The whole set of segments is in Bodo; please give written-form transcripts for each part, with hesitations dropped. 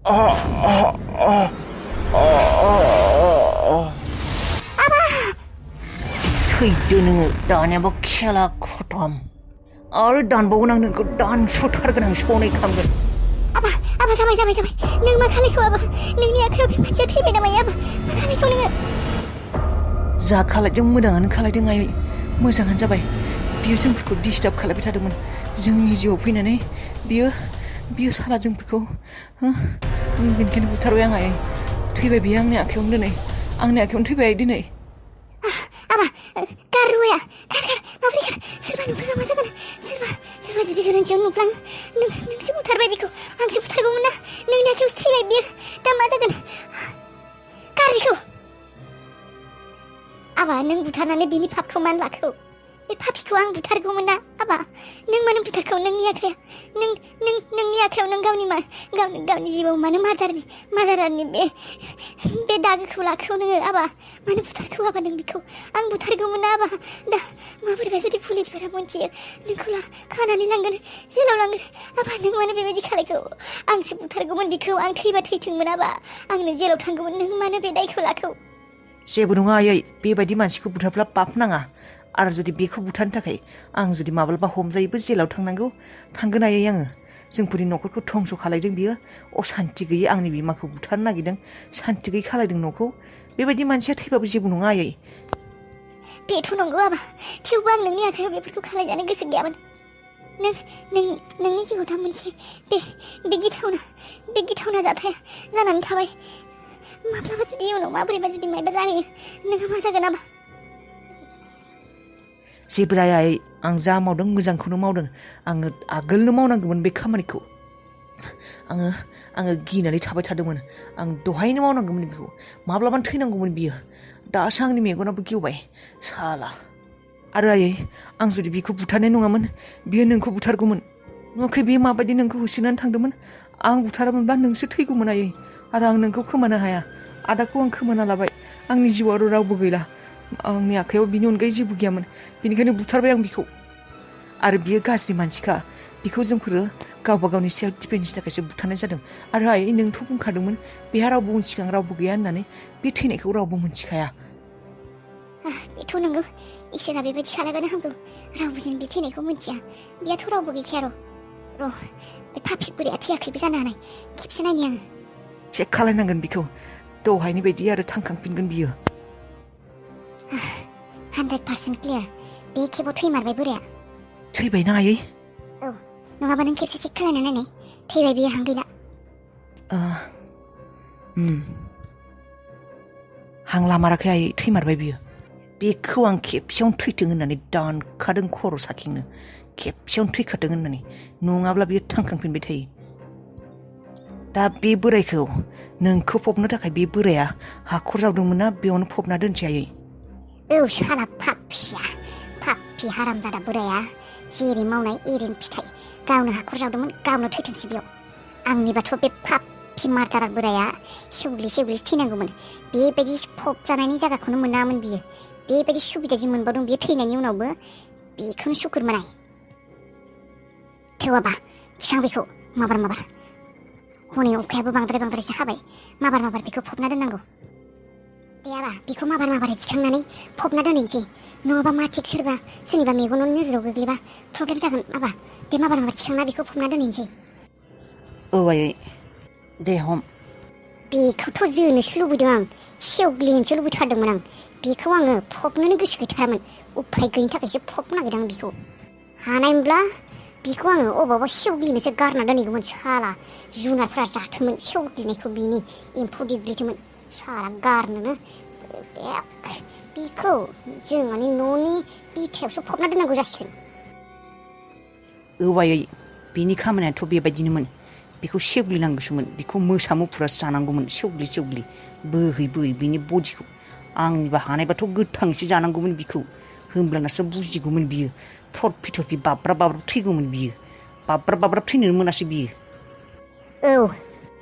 थैदो नोङो दानियाबा खेला खतम आरो दानबावगोन आं नोंखौ दानस'थारगोन आं सनै खालामगोन आबा जाबाय नों मा खालायखो आबा नोंनि आखायाव बे मानसिया थैबाय नामा आबा मा खालायखो नोङो जा खालायदों मोजाङानो खालायदों आयै मोजाङानो जाबाय बियो जोंफोरखौ डिस्टार्ब खालायबाय थादोंमोन जोंनि जिउआव फैनानै बियो साला जोंफोरखौ बेनिखायनो बुथारबाय आं आयै थैबाय बियो आंनि आखायावनो थैबाय दिनै आबा गारुया माबोरै सोरबा नुफ्लाङा मा जागोन सोरबा जुदि गोरोन्थियाव नुफ्लाङो नोंसो बुथारबाय बेखौ आंसो बुथारगौमोन ना नोंनि आखायावसो थैबाय बियो दा मा जागोन गार बेखौ आबा नों बुथारनानै बिनि पापखौ मानो लाखो बे पापिखौ आं बुथारगौमोन ना आबा नों मानो बुथारखौ नोंनि आखाया नोंनि आखायाव नों गावनि जिउआव मानो मादारानि बे दागोखौ लाखो नोङो आबा मानो बुथारखौ आबा नों बिखौ आं बुथारगौमोन ना आबा दा माबोरैबा जुदि पुलिसफोरा मोनथियो नोंखौ खानानै लांगोन जेलाव लांगोन आबा नों मानो बेबायदि खालायखौ आंसो बुथारगौमोन बिखौ आं थैबा थैथोंमोन आबा आंनो जेलाव थांगौमोन नों मानो बे दायखौ लाखौ जेबो नङा आयै बेबायदि मानसिखौ बुथारब्ला पाप नाङा आरो जुदि बेखौ बुथारनो थाखाय आं जुदि माब्लाबा हमजायोबो जेलाव थांगोन आयै आङो जोंफोरनि न'खरखौ धंस खालायदों बियो असान्ति गैयै आंनि बिमाखौ बुथारनो नागिरदों सान्ति गैयै खालायदों न'खौ बेबायदि मानसिया थैबाबो जेबो नङा आयै बेथ' नंगौ आबा थेवबो आं नोंनि आखायाव बेफोरखौ खालायजानो गोसो गैयामोन नोंनि जिउआव दा मोनसे बे गिथावना जाथाया जानानै थाबाय माब्लाबा जुदि उनाव माबोरैबा जुदि मायबा जाहैयो नोंहा मा जागोन आबा जेबो जाया आं जा मावदों मोजांखौनो मावदों आङो आगोलनो मावनांगौमोन बे खामानिखौ आङो गिनानै थाबाय थादोंमोन आं दहायनो मावनांगौमोन बेखौ माब्लाबानो थैनांगौमोन बियो दासो आंनि मेगनाबो गेवबाय साला आरो आयै आं जुदि बिखौ बुथारनाय नङामोन बियो नोंखौ बुथारगौमोन नुवाखै बियो माबायदि नोंखौ होसोनानै थांदोंमोन आं बुथारामोनब्ला नोंसो थैगौमोन आयै आरो आं नोंखौ खोमानो हाया आदाखौ आं खोमाना लाबाय आंनि जिउआव रावबो गैला आंनि आखायाव बिनि अनगायै जेबो गैयामोन बेनिखायनो बुथारबाय आं बिखौ आरो बियो गाज्रि मानसिखा बिखौ जोंफोरो गावबा गावनि सेल्फ डिफेन्सनि थाखायसो बुथारनाय जादों आरो आयै नोंथ' बुंखादोंमोन बेहा रावबो उन सिगां रावबो गैया होननानै बे थैनायखौ रावबो मोनथिखाया बेथ' नंगौ इसोरा बेबायदि खालायबानो हामगौ रावबो जों बे थैनायखौ मोनथिया बेयाथ' रावबो गैखाया र' बे पापि बोराया थैयाखैबो जानो हानाय खेबसे नायनि आङो चेक खालायनांगोन बिखौ दहायनि बायदि आरो थांखांफिनगोन बियो 100% क्लियार बे खेबाव थैमारबाय बोराया थैबायना आयै औ नङाबा नों खेबसे चेक खालायना नायनाय थैबाय बियो हां गैला हां लामाराखै आयै थैमारबाय बियो बेखौ आं खेबसेयावनो थैथों होननानै दानखादों खर' साखिंनो खेबसेयावनो थैखादों होननानै नङाब्ला बियो थांखांफिनबाय थायो दा बे बोरायखौ नोंखौ फबनो थाखाय बे बोराया हाखर जावदोंमोन ना बेयावनो फबना दोनसै आयै औ साला पापि हारामजादा बोराया जेरै मावनाय एरैनो फिथाइ गावनो हाखर जावदोंमोन गावनो थैथोंसै बेयाव आंनिबाथ' बे पापि मार्दारार बोराया सेवग्लिसो थैनांगौमोन बेबायदि फबजानायनि जायगाखौनो मोनामोन बियो बेबायदि सुबिदा जि मोनबावदों बियो थैनायनि उनावबो बेखौनो सुकुर मोनाय थेवाबा थिखां बेखौ माबार हनै अखायाबो बांद्रायसो हाबाय माबार बेखौ फबना दोननांगौ दे आबा बेखौ माबारै थिखांनानै फबना दोनहैनोसै नङाबा मा थिक सोरनिबा मेगनाव नोजोराव गोग्लैबा प्रब्लेम जागोन आबा दे माबार थिखांना बेखौ फबना दोनहैनोसै औ आयै दे हम बेखौथ' जोनोसो लुबैदों आं सेवग्लिनोसो लुबैथारदोंमोन आं बेखौ आङो फबनोनो गोसो गैथारामोन उफाय गैयिनि थाखायसो फबनो नागिरदों आं बेखौ हानायमोनब्ला बिखौ आङो अबावबा सेवग्लिनोसो गारना दोनहैगौमोन साला जुनारफ्रा जाथोमोन सेवग्लिनायखौ बिनि एम्फौ देग्लिथोमोन साला गारनोनो बिखौ जोंहानि न'नि बिथायावसो फबना दोननांगौ जासिगोन औ आयै बिनि खामानियाथ' बेबायदिनोमोन बेखौ सेवग्लिनांगौसोमोन बेखौ मोसा मुफुरासो जानांगौमोन सेवग्लि बोहै बिनि बडिखौ आंनिबा हानायबाथ' गोथाङैसो जानांगौमोन बिखौ होमब्लानासो बुजिगौमोन बियो थरफि बाब्राब थैगौमोन बियो बाब्राब थैनो मोनासै बियो औ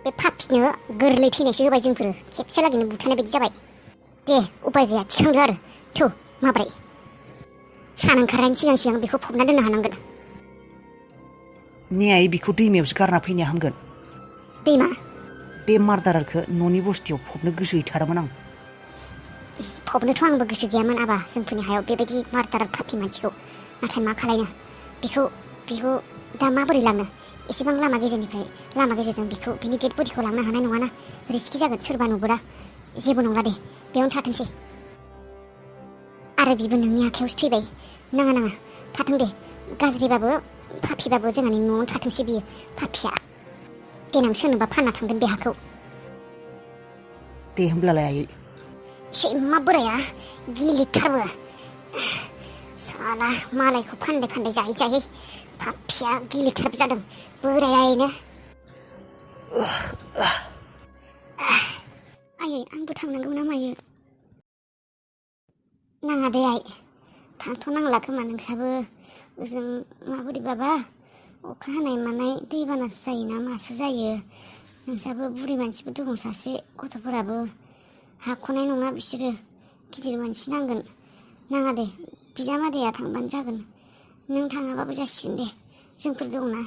बे पापिनो गोरलै थैनायसो होबाय जोंफोरो खेबसे लागैनो बुथारनाय बायदि जाबाय दे उपाय गैया थिखांदो आरो थौ माब्रै सान ओंखारनायनि सिगां बेखौ फबना दोननो हानांगोन ने आयै बेखौ दैमायावसो गारना फैनाया हामगोन दैमा बे मार्दारारखौ न'नि बस्तियाव फबनो गोसो गैथारामोन आं। फबनोथ' आंबो गोसो गैयामोन आबा जोंफोरनि हायाव बेबायदि मार्दारार पापि मानसिखौ। नाथाय मा खालायनो बिखौ दा माबोरै लांनो? एसेबां लामा गेजेरजों बिनि डेड बडिखौ लांनो हानाय नङाना। रिस्कि जागोन सोरबा नुबोला। जेबो नंला दे बेयावनो थाथोंसै। आरो बिबो नोंनि आखायावसो थैबाय। नाङा थाथों दे। गाज्रिबाबो पापिबाबो जोंहानि न'आवनो थाथोंसै बियो। पापिया देनां सोरनोबा फानना थांगोन बे हाखौ। दे होमब्लालाय आयै। सैमा बोराया गिलिरथारबो। साला मालायखौ फानदाय जायै पापिया गिलिरथारबो जादों बोरायायैनो। आयै आंबो थांनांगौ ना मायो? नाङा दे आइ थांथ'नांला खोमा। नोंसाबो ओजों माबोरैबाबा अखा हानाय मानाय दैबानासो जायोना मासो जायो। नोंसाबो बुरि मानसिबो दङ सासे, गथ'फोराबो हाख'नाय नङा बिसोरो। गिदिर मानसि नांगोन। नाङा दे बिजामादैया थांबानो जागोन। नों थाङाबाबो जासिगोन दे जोंफोर दंना।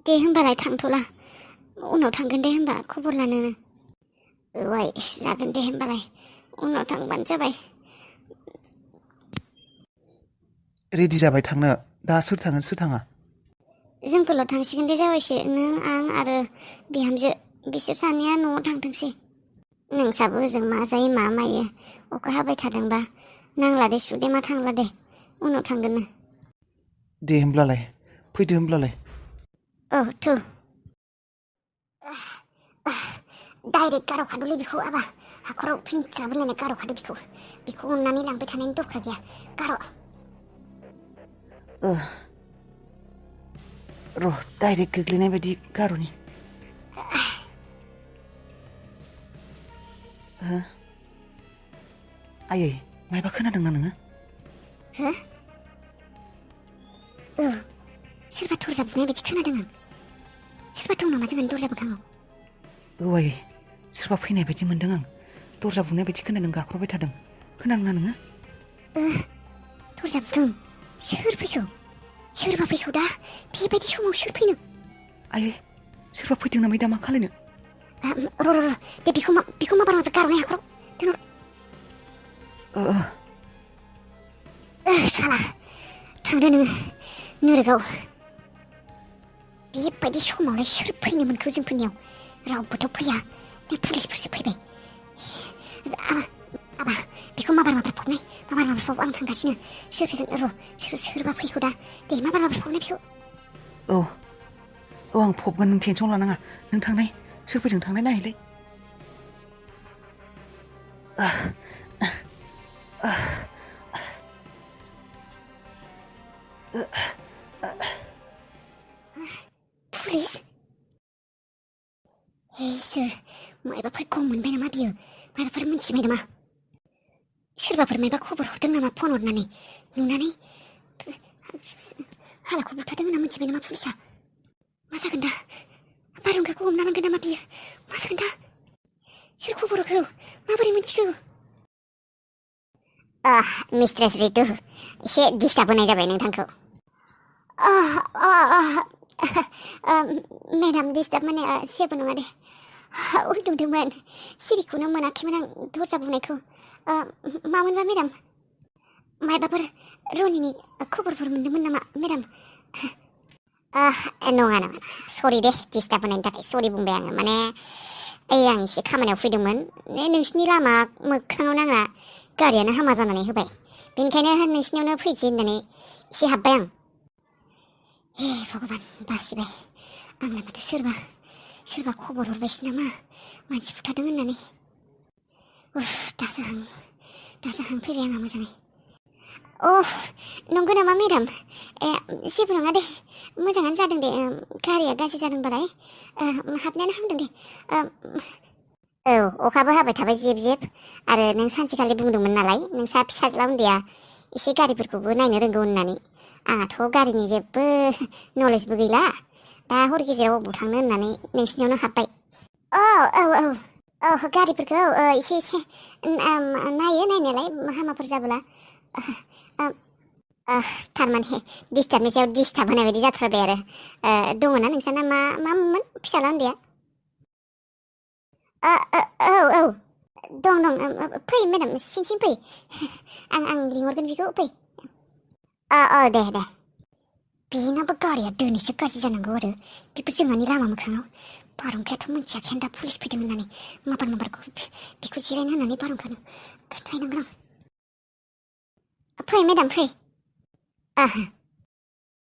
दे होमबालाय थांथ'ला उनाव थांगोन दे होमबा खबर लानोनो। औ आइ जागोन दे होमबालाय उनाव थांबानो जाबाय। रेडि जाबाय थांनो। दा सोर थाङो सोर थाङा? जोंफोरल' थांसिगोन दे जावैसो। नों आं आरो बिहामजो बिसोर सानैया न'आव थांथोंसै। नोंसाबो ओजों मा जायो मा मायो। अखा हाबाय थादोंबा नांला दे सुदेमा थांला दे उनाव थांगोन। दे होमब्लालाय फैदो होमब्लालाय। औ थौ डाइरेक्ट गार'खादोलै बिखौ आबा। हाखराव फिनज्राबलायनाय गार'खादो बिखौ अननानै लांबाय थानायनि दरखार गैया। गार'। र' डाइरेक्ट गोग्लैनाय बायदि गार'नि। आयै मायबा खोनादोंना नोङो? हो? औ सोरबा दरजा बुनाय बायदि खोनादों आं। सोरबा दं नामा जोंहानि दरजा मोखाङाव? औ आयै सोरबा फैनाय बायदि मोनदों आं। दरजा बुनाय बायदि खोनादों गाख्रबबाय थादों। खोनादोंना नोङो? दरजा बुदों? सोरबा फैखो दा? बेबायदि समाव सोर फैनो? आयै सोरबा फैदों नामा दा मा खालायनो? र' दे बिखौ माबार गार'नाय हाखराव दोनहर। साला थांदो नोङो नोरोगाव। बेबायदि समावलाय सोर फैनो मोनखो जोंफोरनियाव? रावबोथ' फैया। बे पुलिसफोरसो फैबाय। आबा बेखौ माबार फबनाय। आं थांगासिनो। सोर फैगोन र' सोरबा फैखो दा? दे माबार फबनाय बिखौ। औ आं फबगोन नों टेनसन लानाङा। नों थांनाय सोर फैदों थांनाय नायहैलाय। पुलिस? सोर मायबाफोर गम मोनबाय नामा बियो? मायबाफोर मिन्थिबाय नामा? सोरबाफोर मायबा खबर हरदों नामा फन हरनानै? नुनानै हालाखौ बुथारदों होनना मिन्थिबाय नामा पुलिसा? मा जागोन दा? बारहुंखाखौ हमना लांगोन नामा बियो? मा जागोन दा? सोर खबर हरखो? माबोरै मिन्थिखो? मिस्ट्रेस रितु एसे डिस्टार्ब होनाय जाबाय नोंथांखौ। मेडाम डिस्टार्ब माने जेबो नङा दे। उन्दुदोंमोन सिरिखौनो मोनाखैमोन आं दरजा बुनायखौ। मामोनबा मेडाम? मायबाफोर रनिनि खबरफोर मोनदोंमोन नामा मेडाम? नङा सरि दे डिस्टार्ब होनायनि थाखाय सरि बुंबाय आङो। माने आं एसे खामानियाव फैदोंमोन। नोंसिनि लामा मोखाङावनो आंना गारियानो हामा जानानै होबाय। बेनिखायनो नोंसिनियावनो फैनोसै होननानै एसे हाबबाय आं। हे भगबान बासिबाय। आंलाय माथो सोरबा खबर हरबायसो नामा मानसि बुथारदों होननानै। दासो हां फैबाय आंहा मोजाङै। नंगौ नामा मेडाम? जेबो नङा दे मोजाङानो जादों दे। गारिया गाज्रि जादोंबालाय हाबनायानो हामदों दे। अखाबो हाबाय थाबाय जेब जेब। आरो नों सानसेखालि बुंदोंमोन नालाय नोंसा फिसाज्ला उन्दैया एसे गारिफोरखौबो नायनो रोंगौ होननानै। आंहाथ' गारिनि जेबो नलेजबो गैला। दा हर गेजेराव अबाव थांनो होननानै नोंसिनियावनो हाबबाय। गारिफोरखौ एसे नायो नायनायालाय हामाफोर जाबोला। थारमाने डिस्टार्बनि सायाव डिस्टार्ब होनाय बायदि जाथारबाय आरो। दङ ना नोंसाना मामोन फिसाला उन्दैया? औ दं फै मेडाम सिं फै आं लिंहरगोन बेखौ फै दे बेनाबो गारिया दिनैसो गाज्रि जानांगौ आरो बेबो जोंहानि लामा मोखाङाव बारहुंखायाथ' मोनथियाखैनो दा पुलिस फैदों होननानै माबारखौ बेखौ जिरायनो होननानै बारहुंखानो खोन्थाहैनांगोन आं फै मेडाम फै